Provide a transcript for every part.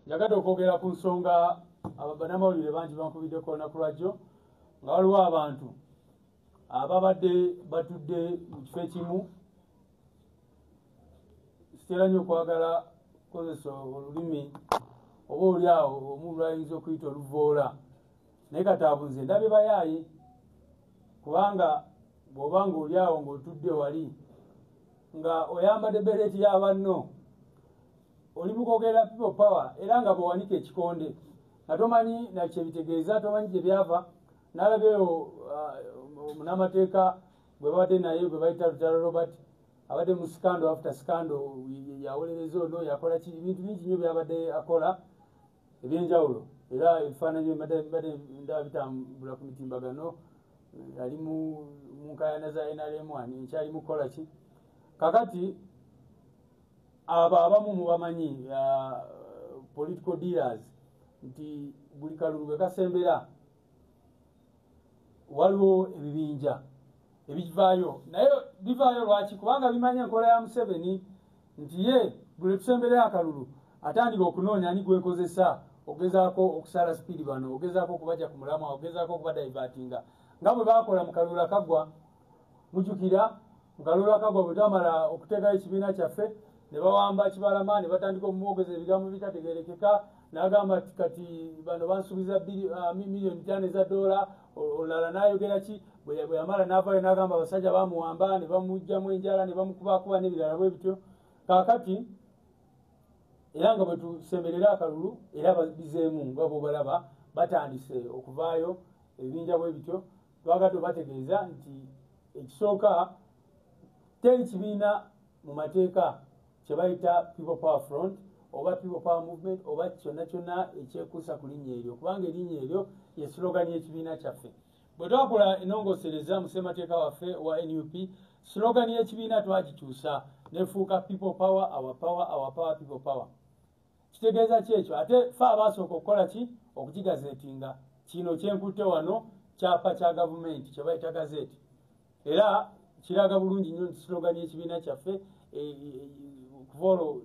Njagadde okwogera ku nsonga bannamawulire bangi bankubiddeko olunaku lwajjo nga waliwo abantu ababadde batudde mu kifo ekimu. Sitera nnyo okwagala kukozesa olulimi oba oli awo omu lwayinza okuyita oluvoola, naye kataabu nze ndabye bayaaye, kubanga bw'oba ng'oli awo ng'otudde wali nga oyambadde bereeti ya banno, oli mukwogera People Power, era nga bwewanika ekikonde nga tomanyi nakyebitegeeza, tomanyi gye byava. Nalabyeyo omunamateeka gwe babadde naye gwe bayita Lutalo Robert, abadde mu scandal after scandal, yawolereza ono, yakola ki, ebintu bingi nnyo byabadde akola ebyenjawulo, era ebifaananyi mbadde ndaba bitambula ku mitimbagano, ali mu nkayana za NRM, ani nkyali mukukola ki. Kakati abo abamu mubamanyi, political dealers, nti buli kalulu bwe kasembera waliwo ebibinja ebivaayo. Naye bivaayo lwaki? Kubanga bimanyi enkola ya Museveni nti ye buli tusemberera akalulu atandika okunoonya ani gwenkozesa ogezaako okusala sipiidi bano, ogezaako okubajja ku mulamwa, ogezaako okubadivertinga, nga bwe baakola mu kalulu akaggwa. Mujjukira mu kalulu akaggwa bwe twamala okuteekayo ekibiina kyaffe ne bawamba Kibalama ne batandika omumwogeza ebigambo bitategerekeka, n'agamba kati bano bansuubiza miliyoni 5 eza dola. Olulala n'ayogera ki, bwe yamala n'avaayo n'agamba abasajja bamuwamba ne bamuggyamu enjala ne bamukubakuba n'ebirala bwe bityo. Kaakati era nga bwe tusemberera akalulu era bizeemu, nga bwobalaba batandise okuvaayo ebibinja bwe bityo. Twagadde obategeeza nti ekisooka, teri kibiina mu mateeka kye bayita People Power Front oba People Power Movement oba kyonna kyonna ekyekuusa ku linnya eryo, kubanga erinnya eryo ye slogan y'ekibiina kyaffe. Bwe twakola ennongoosereza mu ssemateeka waffe wa NUP, slogan y'ekibiina twagikyusa nefuuka "People Power, our power, our power people power". Kitegeeza ki ekyo? Ate fe abaasooka okukola ki? Okukigazetinga. Kino kyenkutte wano kyapa kya gavumenti kye bayita gazette, era kiraga bulungi nnyo nti slogan y'ekibiina kyaffe kuva olwo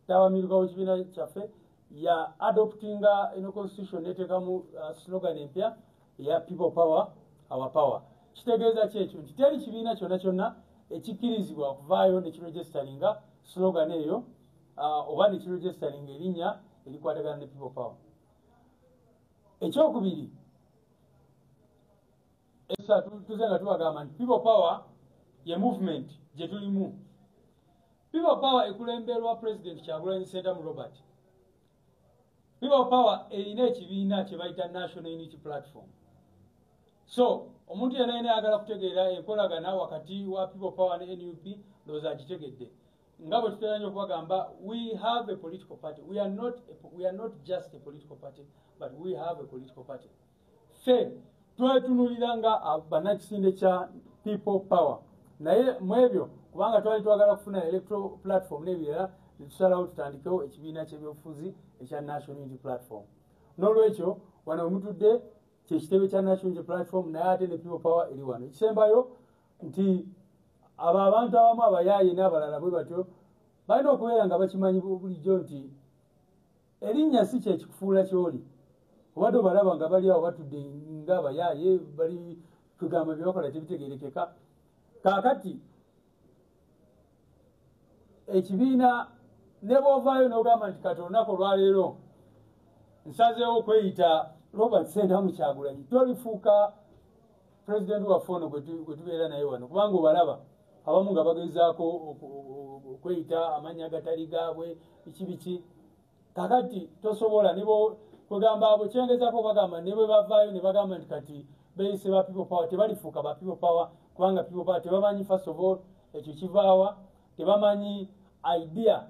ttabamiruka w'ekibiina kyaffe ya adoptinga eno constitution neteekamu slogan empya eya "People Power, our power". Kitegeeza ki ekyo? Nti teri kibiina kyonna kyonna ekikkirizibwa okuvaayo nekiregisteringa slogan eyo oba nekiregisteringa erinnya erikwatagana ne People Power. Ekyokubiri, tuze nga tubagamba nti People Power ye movement gye tulimu. People Power ekulemberwa President Kyagulanyi Ssentamu Robert. People Power erina ekibiina kye bayita National Unity Platform. So omuntu yenna yena ayagala kutegeera enkolagana wakati wa People Power ne NUP, ndowooza agitegedde. Nga bwe tutera nnyo okubagamba, we have a political party. We are not just a political party, but we have a political party. Ffe twetunulira nga bannakisinde kya People Power, naye mu ebyo, kubanga twali twagala kufuna electoral platform n'ebirala, netusalawo tutandikewo ekibiina kyebyobufuzi ekya National Unity Platform. N'olwekyo wano wemutudde kyekitebe kya National Unity Platform, naye ate ne People Power eri wano. Ekisembayo nti abo abantu abamu abayaaye n'abalala bwe batyo balina okubeera nga bakimanyi bulijjo nti erinnya si kyekikufuula kyoli. Obadde obalaba nga bali awo batudde nga abayaaye, bali kugamba byebakola tebitegerekeka. Kaakati ekibiina ne bwovaayo n'ogamba nti kati olunaku olwaleero nsazeewo okweyita Robert Ssentamu Kyagulanyi, tolifuuka pulezidenti waffe ono gwe tubeera naye wano, kubanga obalaba abamu nga bagezaako okweyita amannya agatali gaabwe, biki biki. Kakati tosobola nibo kwegamba abo kyengezaako bagamba, ne bwe bavaayo ne bagamba nti kati beeyise ba People Power, tebalifuuka ba People Power, kubanga People Power tebamanyi. First of all, ekyo kivaawa? Tebamanyi idea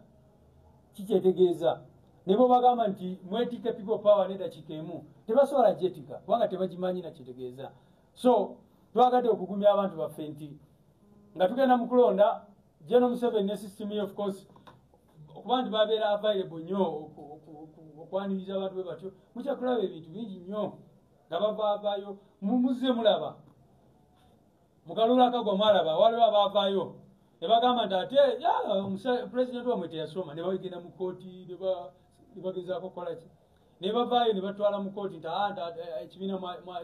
kikyetegeeza. Ne bwe bagamba nti mwetike People Power n'eddakiika emu, tebasobola gyetika kubanga tebagimanyi nakyetegeeza. So twagadde okugumya abantu baffe nti nga tugenda mu kulonda, General Museveni ne system ye, of course, okuba nti babeera available nnyo okwaniriza abantu bwe batyo, mukya kulaba ebintu bingi nnyo nga bavaavaayo. Muzze mulaba mu kalulu akagwa, mwalaba waliwo abaavaayo ne bagamba nti ate pulezidenti wamwe teyasoma, ne bagenda mu kooti. ne bagezaako okukola ki, ne bavaayo ne batwala mu kooti nti ekibiina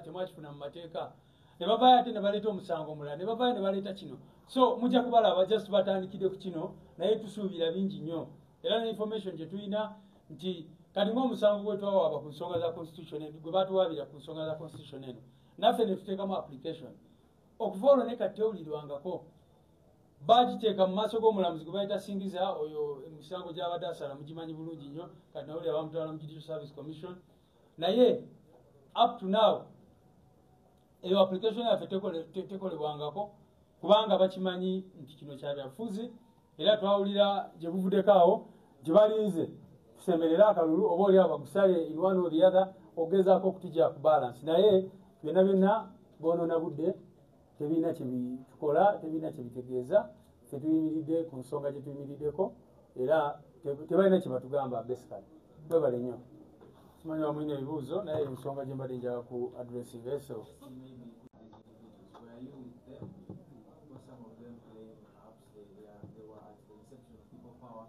temwakifuna mu mateeka, ne bavaayo ate ne baleeta omusango omulala, ne bavaayo ne baleeta kino. So mujja kubalaba, just batandikidde ku kino, naye tusuubira bingi nnyo. Era ne information gye tulina nti kati ng'omusango gwe twawaaba ku nsonga za constitution eno, gwe batuwaabira ku nsonga za constitution eno, naffe ne tuteekamu application. Okuva olwo ne kati tewulirwangako. Bagiteeka mu maaso g'omulamuzi gwe bayita Singiza, oyo emisango gy'abadde asala mugimanyi bulungi nnyo. Kati nawulira bamutwala mu Judicial Service Commission, naye up to now eyo application yaffe tekolebwangako, kubanga bakimanyi nti kino kya byabufuzi. Era twawulira gye buvuddeko awo gye balinze tusemberere akalulu, oba oli awo bagusale in one or the other, okugezaako okutujja ku balance. Naye byonna byonna bonoona budde, tebirina kyebitukola, tebirina kyebitegeeza. Ffe tuyimiridde ku nsonga gye tuyimiriddeko, era tebalina kye batugamba basically. Mwebale nnyo. Simanyi wamulina ebibuuzo, naye ensonga gye mbadde njagala ku addressing eso. Maybe these individuals, were you with them? Because some of them claim perhaps they were at the inception of People Power.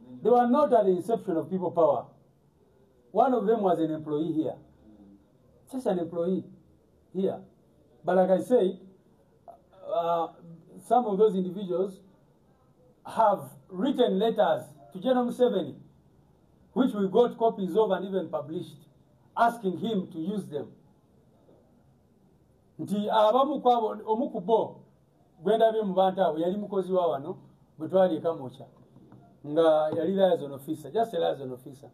And then you They were not at the inception of People Power. One of them was an employee here. Just an employee here. But like I say, some of those individuals have written letters to General Museveni, which we got copies of and even published, asking him to use them. Nti abamu kwabo, omu ku bo gwendabye mu bantu abo yali mukozi wa wano bwe twali e Kamwokya, nga yali liaison officer, just a liaison officer.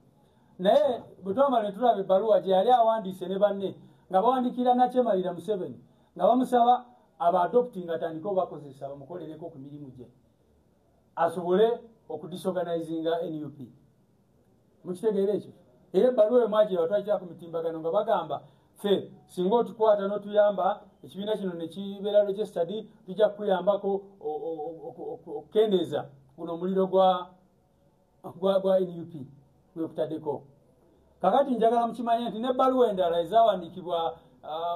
Naye bwe twamala ne tulaba ebbaluwa gye yali awandiise ne banne, nga bawandiikira nakyemalira Museveni, nga bamusaba aba adopting, atandike obakozesa, bamukolereko ku mirimu gye, asobole okudisorganizinga NUP. Mukitegeera ekyo? Era ebbaluwa eyo mwagiraba, twakira ku mitimbagano, nga bagamba, "Ffe singa otukwata n'otuyamba ekibiina kino ne kibeera registered, tujja kukuyambako okukendeeza guno omuliro gwa NUP gwekutaddeko." Kakati njagala mukimanye nti n'ebbaluwa endala ezawandiikibwa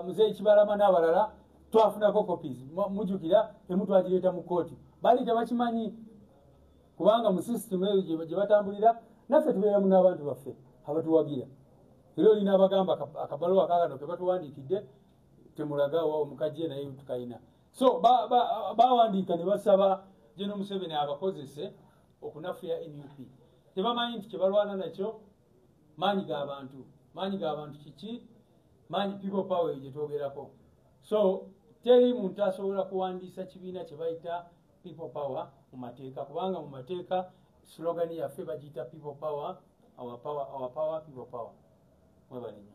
Muzeeyi Kibalama n'abalala twafunako copies. Mujjukira emu twagireeta mu kooti. Baali tebakimanyi, kubanga mu system eyo gye batambulira, naffe tubeeramu n'abantu baffe abatuwagira. Era olina abagamba akabaluwa kakano ke batuwandiikidde temulaga wa omukajje, naye tukayina. So bawandiika ne basaba General Museveni abakozese okunafuya NUP. Tebamanyi nti kyebalwana nakyo maanyi g'abantu. Maanyi g'abantu kiki? Maanyi People Power eyo gye twogerako. So teri muntu asobola kuwandiisa kibiina kye bayita People Power mu mateeka, kubanga mu mateeka slogan yaffe bagiyita People Power, our power, our power, People Power. Mwebale nnyo.